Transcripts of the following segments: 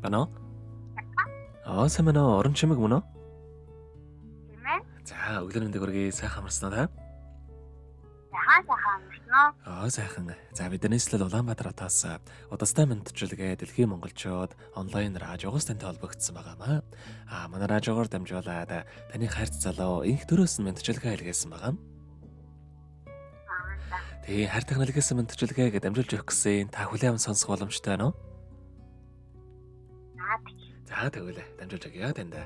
Байна уу? Аа, сайн байна уу? Орон чимэг мөн үү? Тийм ээ. За, өглөөний мэндийг хүргэе. Сайхан амарсан уу та? Сайхан сайхан амарсан уу? Аа, сайхан. За, бид нийслэл Улаанбаатар хотоос удастай мэндчилгээ дэлхийн монголчууд онлайн радиогоос тантай холбогдсон байгаамаа. Аа, манай радиогоор дамжуулаад таны хайрт залуу инх төрөөс нь мэндчилгээ илгээсэн байгаа юм. Аа, за. Тэгээ хайр технологиас мэндчилгээг дамжуулж өгөх гэсэн та хүлээн аван сонсох боломжтой байна уу? За, тэг. За, тэгвэл дамжуулж өгье танд.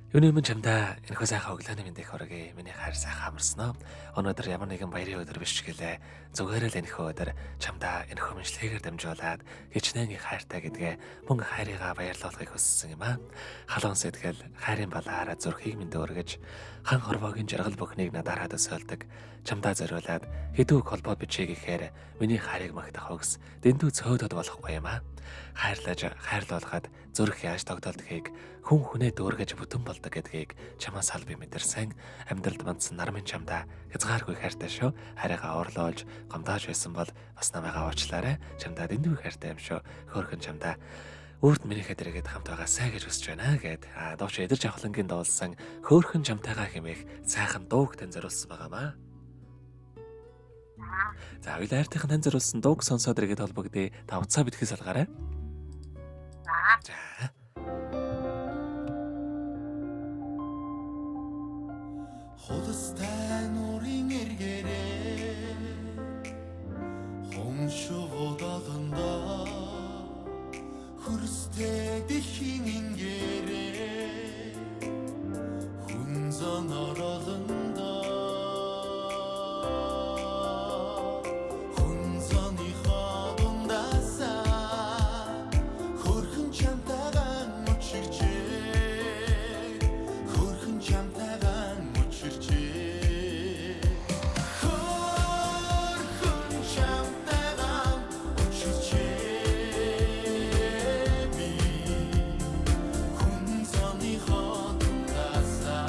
Юуны өмнө чамдаа энэхүү сайхан өглөөний мэндийг хүргэе. Миний хайр сайхан амарсан уу? Өнөөдөр ямар нэгэн баярын өдөр биш ч гэлээ. Зүгээр л энэхүү өдөр чамдаа энэхүү мэдлэгээр дамжуулаад хичнээн их хайртай гэдгээ мөн хайрыгаа баярлуулахыг хүссэн юм аа. Халуун сэтгэл, хайрын балаараа зүрхийг минь дүүргэж, хан хорвоогийн жаргал бүхнийг надаараа төсөөлдөг. Чамдаа зориулаад хэдүү холбоо бичээ гэхээр миний хайрыг магтах өгс дэндүү цөөдөд болохгүй юм аа. Хайрлаж, хайрлуулахад зүрх яаж тогтолдохыг хүн хүнээ дүүргэж бүтэн болдог гэдгийг чамаас аль би мэдэрсэн. Амьдралд мандсан нар минь чамдаа хязгааргүй хайртай шүү. Хайрыгаа уурлуулж гомдоож байсан бол бас намайгаа уучлаарай. Чамдаа дэндүү хайртай юм шүү. Хөөрхөн чамдаа өөрт минийхээ дэргэд хамт байгаасай гэж хүсэж байна гэд дууч Эдэр Жавхлангийн дуулсан хөөрхөн чамтайгаа хэмээх сайхан дууг тань зориулсан байгаамаа. За. За, хоёул хайртайхан тань зориулсан дууг сонсоод иргэд холбогдъё. Та уцаа битгий салгаарай. За. За. Хулстай нуурын эргэрээ Хоншоо долондоо Хөрстэй дэлхийн ингэрээ Хүн зон оролондоо Хүн зоныхоо дундаасаа Хөрхөн чамтайгаан учирчээ Хөрхөн чамтайгаан учирчээ Хөрхөн чамтайгаан учирчээ би Хүн зоныхоо дундаасаа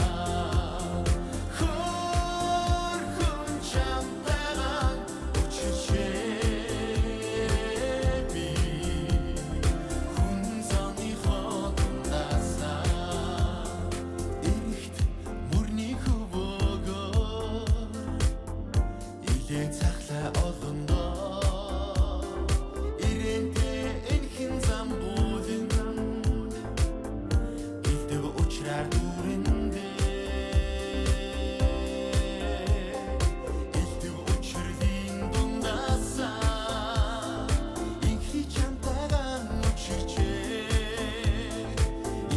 Хөрхөн чамтайгаан учирчээ би Хүн зоныхоо дундаасаа Эрэхт мөрний хөвөөгөр Илээ цахлаа олондоо Ирэнтэй энхэн зам бүлэн Илдэв учраар дүүрэндээ Илдэв учирлын дундаасаа Инхи чамтайгаан учирчээ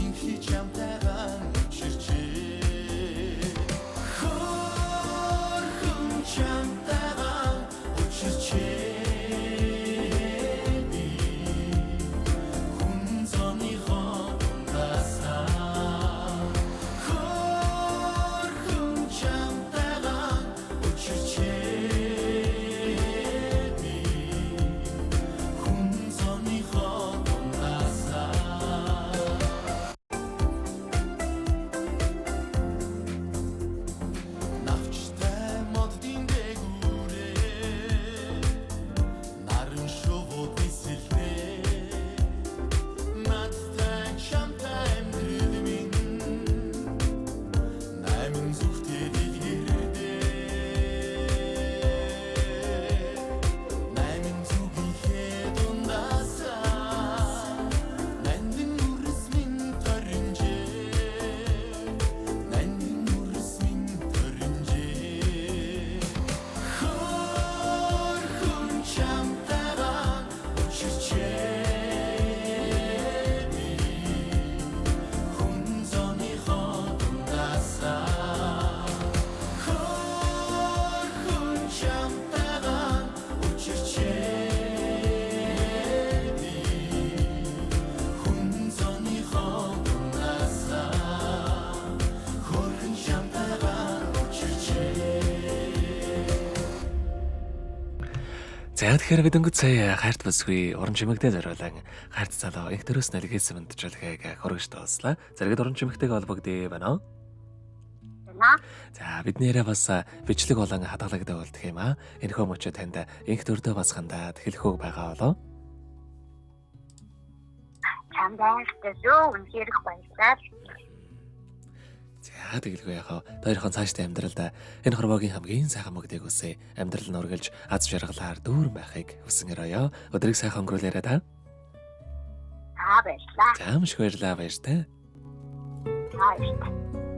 Инхи чамтайгаан учирчээ Хөрхөн чамтайгаан учирчээ би Хүн зоныхоо дундаасаа Хөрхөн чамтайгаан учирчээ би Хүн зоныхоо дундаасаа Навчтай моддын дээгүүрээ Наран шувууд нисэлнэ Надтай чамтай амьдрал минь Найман зүгтээ дэлгэрдээ Найман зүгийнхээ дундаасаа Нандин үрс минь торинжээ Нандин үрс минь торинжээ Хөрхөн чамтайгаан учирчээ би Хүн зоныхоо дундаасаа Хөрхөн чамтайгаан учирчээ би Хүн зоныхоо дундаасаа Хөрхөн чамтайгаан учирчээ За, тэгэхээр бид өнгөц сая хайрт бүсгүй уран чимэгдээ зориулан хайрт залуу инх төрөөс нэлгээсэн мэндчилгээг хөргөж дууслаа. Зэрэгэд уран чимэгтэйг холбогдъё байна уу? Байна. За, бидний яриа бас бичлэг болон хадгалагдав болдох юм аа. Энэхүү мөчөө танд инх төрдөө бас хандаад хэлэх үг байгаа болов? Чамд хайртай шүү. Үнэхээр их баярлалаа. За тэгэлгүй яхаа. Хоёрхон цаашдаа амьдралдаа энэ хорвоогийн хамгийн сайхан мөгдийг үсэ. Амьдрал нь үргэлж аз жаргалаар дүүрэн байхыг хүсэн өрөөё. Өдрийг сайхан өнгөрүүлээрэй та. За баярлалаа. За маш их баярлалаа баяртай. За баярлалаа.